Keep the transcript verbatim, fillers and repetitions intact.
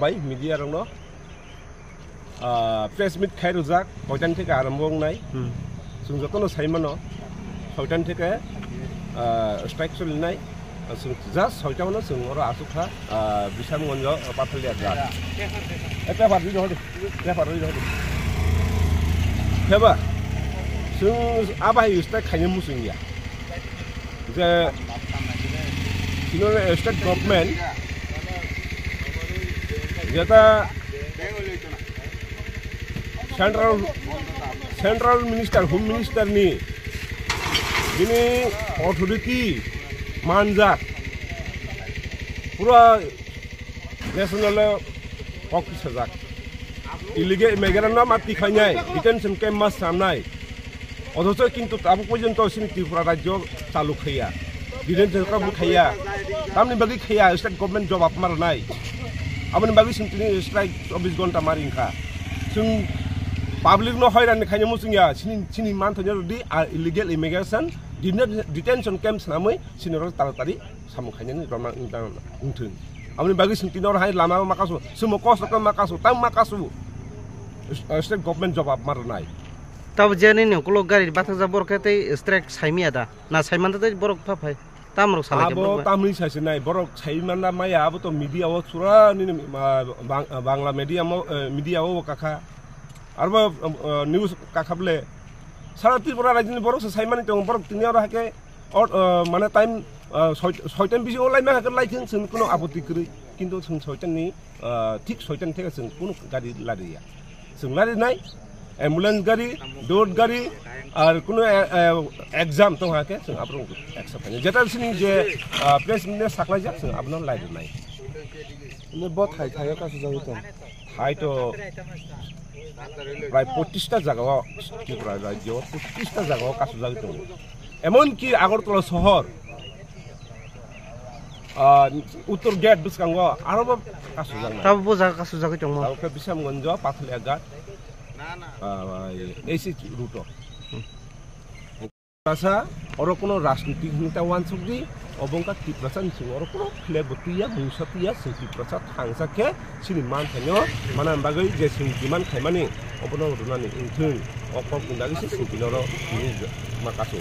Bai media rokno, ah, press meet khai rwjak, soitan theke arombo wngnai. Hmm. Chwng jotono sai mano, soitan theke, ah, strike solinai. Chwng just soitan no chwng oro aswk kha, ah, Bishamganj, ah, Pathalia jat. Eh, paper rwi rw di, paper rwi rw di. Phiyaba chwng abai strike khaina muchung ya. Je chini state government jeta central, central minister, home minister ni bini authority manjak pura national kok sajak. Illegal immigrant no ma tikhainai, detention camp ma samnai. Othocho kintu tabuk porjonto chini Tripura rajyo chalu khaiya, detention camp khaiya. Tamni bagwi khaiya, state government jobab ma rwnai. Aboni bagwi chwng tini strike chobbish ghonta ma ringkha. Chwng public no hoiran khaina muchungya, chini, chini manthokno rwdi, a illegal immigration, deten-, detention camp swnamwi chini oro taratari samung khainani rwna wng tang, wng thung. Aboni bagwi chwng tini oro hai lama o ma kasu, sumo kos rok ma kasu, tang ma kasu. State government jobab ma rwnai. Tabo je nini ukulok gari bathakjak borok khe tei strike saimiya da? Na saimanta tei borok pha phai? Tamrok salai khe abo borok bai? Tamni saisinai, borok saimanda maya, abo to media o chura nini, ah, Bang-, Bangla media mo, eh, media o kakha. Arbo, eh, news kakha ble. Sara Tripura rajini borok se saimani tongo, borok tini oro hake or, eh, mane time, eh, soi-, soitan bisi o laima hake lai thung, chwng kuno apoti kwrwi. Kintu chwng soitan ni, eh, thik soitan theke chwng kuno gari lariya. Chwng larinai, ambulance gari, dot gari, ar kuno, eh, eh, exam tong hake chwng abrong exam khainai. Jeta sini je, eh, press meet saklaijak chwng abono larinai. Ini bo thai thai o kasu jagwi tong. Hai to prai pochista jaga o, Tripura rajyo pochista jaga o kasu jagwi tongo. Emonki Agartala sohor, ah, Uttor Gate bwskango aro bo kasu jaknai. Tabo bo jaga kasu jagwi tongmo. Tabo khe Bishamganj, Pathalia Ghat, ah, A C route o. Tiprasa, oro kuno rajnitik hinwi ta wansuk di, obo wngkha Tiprasa ni simi oro kuno flag bo twiya, mungsa twiya, chwng Tiprasa thangsa khe chini manthaino manani bagwi je chwng demand khaimani obono rwnani wngthung, o kokni bagwi se chwng tini oro tini ma kasu.